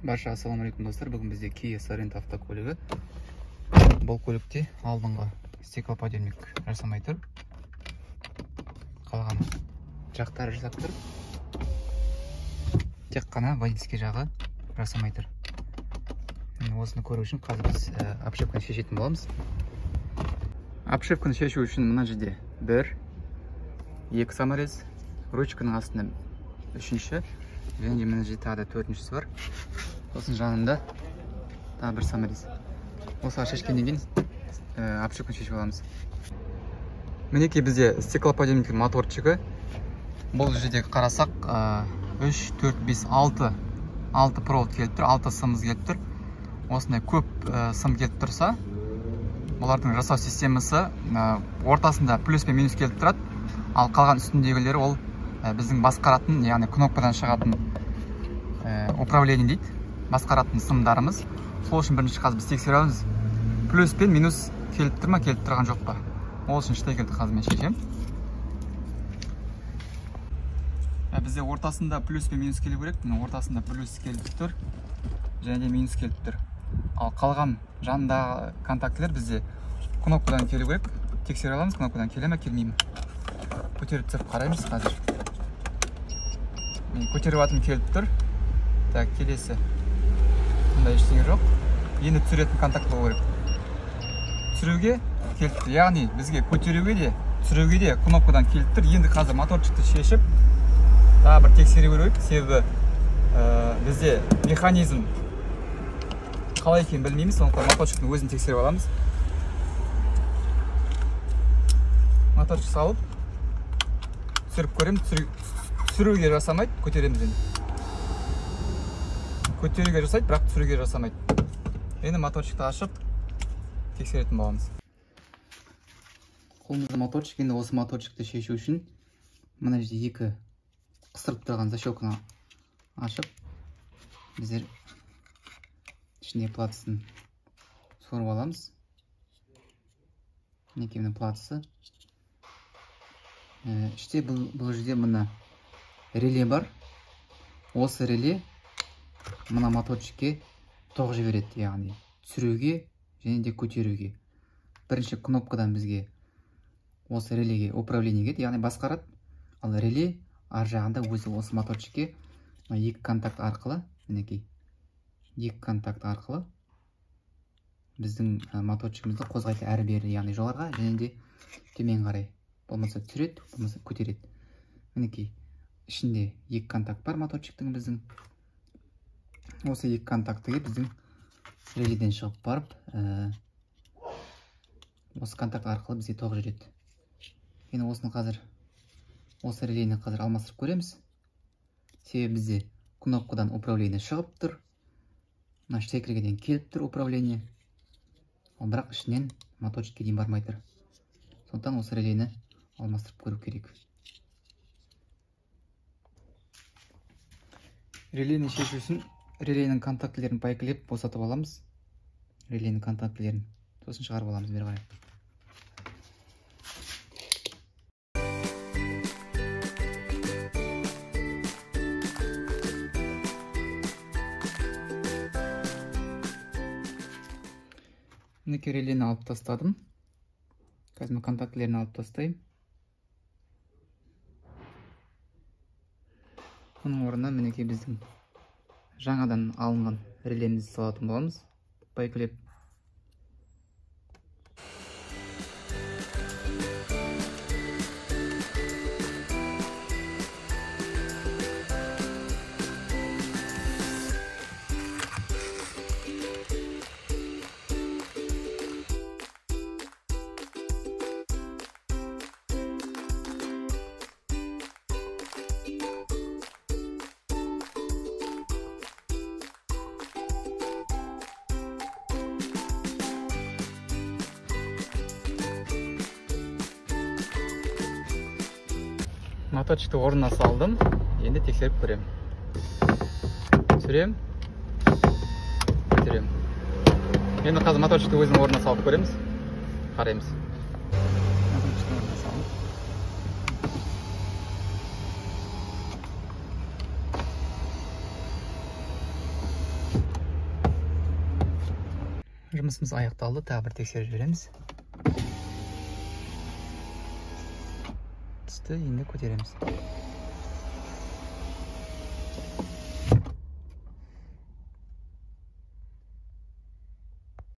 Барша ассалаумағалейкум достар. Бүгін бізде Kia Sorento автокөлігі. Бұл көлікте алдыңғы стеклоподъемник жасамай тұр. Қалған жақтары жасап тұр. Тек қана водительский жағы жасамай тұр. Енді осыны көру үшін қазір біз обшивканы шешетін боламыз. Обшивканы шешу үшін мына жерде 1, 2 саморез, ручканың астында 3-ші, және мына жерде тағы да 4-шісі бар. Сосын жанында тағы бір саморез. Осылар шешкеннен кейін обшивканы шешіп аламыз. Мінекей бізде стеклоподъемник моторчигі. Бұл жерде қарасақ 3, 4, 5, 6, 6 провод келіп тұр, 6 сымыз келіп тұр. Осындай көп сым келіп тұрса, бұлардың жасау системасы ортасында плюс пен минус келіп тұрады, ал қалған үстіндегілері ол біздің басқаратын, яғни кнопкадан шығатын управление дейді, басқаратын сымдарымыз. Сол үшін бірінші қазір біз тексереміз, плюс пен минус келіп тұр ма, келіп тұрған жоқ па. Ол үшін штекерді қазір мен шешемін. Бізде ортасында плюс пен минус келу керек. Мына ортасында плюс келіп тұр, және де минус келіп тұр. Ал қалған жанындағы контактілер бізде кнопкадан келу керек. Тексере аламыз, кнопкадан келе ме, келмей ме. Көтеріп түсіріп қараймыз қазір. Міне көтеріп атым келіп тұр. Так, келесі. Мұнда ештеңе жоқ. Енді түсіретін контакт болу керек. Түсіруге келіп тұр. Яғни бізге көтеруге де, түсіруге де кнопкадан келіп тұр. Енді қазір моторчикті шешіп, тағы бір тексере көру керек. Себебі бізде механизм қалай екенін білмейміз, сондықтан моторчиктің өзін тексеріп аламыз. Моторчик салып, түсіріп көреміз. Түсіруге жасамайды, көтереміз енді. Көтеруге жасайды, бірақ түсіруге жасамайды. Енді моторчикті ашып, тексеретін боламыз. Қолымызда моторчик. Енді осы моторчикті шешу үшін мына жерде екі қыстырып тұрған защелканы ашып, біздер ішінде платасын сорып аламыз. Мінекей мына платасы. Іште бұл жерде мына реле бар. Осы реле мына моторчикке тоқ жібереді, яғни түсіруге және де көтеруге. Бірінші кнопкадан бізге осы релеге управление кетеді, яғни басқарады. Ал реле ар жағында өзі осы моторчикке екі контакт арқылы, мінекей екі контакт арқылы біздің моторчигімізді қозғайды әрі бері, яғни жоғарыға және де төмен қарай. Болмаса түсіреді, болмаса көтереді. Мінекей ішінде екі контакт бар моторчиктің біздің. Осы екі контактіге біздің реледен шығып барып, осы контакт арқылы бізге тоқ жүреді. Енді осыны қазір, осы релені қазір алмастырып көреміз. Себебі бізде кнопкадан управление шығып тұр. Мына штекерге дейін келіп тұр управление. Ал бірақ ішінен моторчикке дейін бармай тұр. Сондықтан осы релені алмастырып көру керек. Релені шешу үшін реленің контактілерін пайкілеп босатып аламыз. Реленің контактілерін сосын шығарып аламыз бері қарай. Мінекей релені алып тастадым. Қазір мен контактілерін алып тастаймын. Оның орнына мінекей біздің жаңадан алынған релемізді салатын боламыз. Пайкілеп. Моторчикті орнына салдым. Енді тексеріп көрем. Түсірем, көтерем. Енді қазір моторчикті өзінің орнына салып көреміз. Қараймыз. Моторчикті орнына салдым. Жұмысымыз аяқталды, тағы бір тексеріп жібереміз. Түсті, енді көтереміз.